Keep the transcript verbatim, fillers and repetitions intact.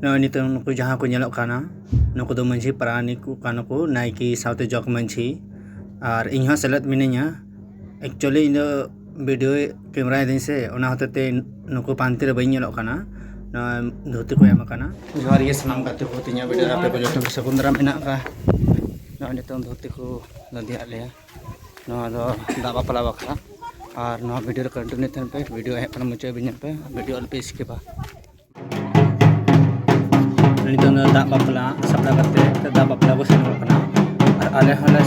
ᱱᱚᱜᱼᱚᱭ ᱱᱤᱛᱚᱝ ᱱᱩᱠᱩ ᱡᱟᱦᱟᱸ ᱠᱚ ᱧᱮᱞᱚᱜ ᱠᱟᱱᱟ, ᱱᱩᱠᱩ ᱫᱚ ᱢᱟᱹᱡᱷᱤ ᱯᱟᱨᱟᱱᱤᱠ ᱠᱚ ᱠᱟᱱᱟ ᱠᱚ, ᱱᱟᱭᱠᱮ ᱥᱟᱶᱛᱮ ᱡᱚᱜᱽ ᱢᱟᱹᱡᱷᱤ, ᱟᱨ ᱤᱧ ᱦᱚᱸ ᱥᱮᱞᱮᱫ ᱢᱤᱱᱟᱹᱧᱟ᱾ Actually ᱤᱧ ᱫᱚ video camera ᱮᱫᱟᱹᱧ ᱥᱮ, ᱚᱱᱟ ᱦᱚᱛᱮ ᱛᱮ ᱱᱩᱠᱩ ᱯᱟᱱᱛᱮ ᱨᱮ ᱵᱟᱹᱧ ᱧᱮᱞᱚᱜ ᱠᱟᱱᱟ᱾ ᱱᱚᱣᱟ ᱫᱷᱩᱛᱤ ᱠᱚ ᱮᱢ ᱟᱠᱟᱱᱟ᱾ ᱡᱚᱦᱟᱨ ᱜᱮ ᱥᱟᱱᱟᱢ ᱜᱟᱛᱮ ᱠᱚ, ᱛᱤᱧᱟᱹ video ᱨᱮ ᱟᱯᱮ ᱠᱚ ᱡᱚᱛᱚ ᱜᱮ ᱥᱟᱹᱜᱩᱱ ᱫᱟᱨᱟᱢ ᱢᱮᱱᱟᱜ ᱟᱠᱟᱫ᱾ ᱱᱚᱜᱼᱚᱭ ᱱᱤᱛᱚᱝ ᱫᱷᱩᱛᱤ ᱠᱚ ᱞᱟᱫᱮᱭᱟᱜ ᱞᱮᱭᱟ᱾ ᱱᱚᱣᱟ ᱫᱚ ᱫᱟᱜ ᱵᱟᱯᱞᱟ ᱵᱟᱠᱷᱨᱟ᱾ ᱟᱨ ᱱᱚᱣᱟ video ᱨᱮ continue ᱛᱟᱦᱮᱱ ᱯᱮ, video ᱦᱮᱡ ᱠᱟᱱᱟ ᱢᱩᱪᱟᱹᱫ ᱦᱟᱹᱵᱤᱡ ᱧᱮᱞ ᱯᱮ, video ᱟᱞᱚ ᱯᱮ skipᱟ᱾ ᱱᱤᱛᱚᱝ ᱫᱚ ᱫᱟᱜ ᱵᱟᱯᱞᱟ ᱥᱟᱯᱲᱟᱣ ᱠᱟᱛᱮ ᱫᱟᱜ ᱵᱟᱯᱞᱟ ᱵᱚ ᱥᱮᱱᱚᱜ ᱠᱟᱱᱟ᱾ ᱟᱨ ᱟᱞᱮ ᱦᱚᱸᱞᱮ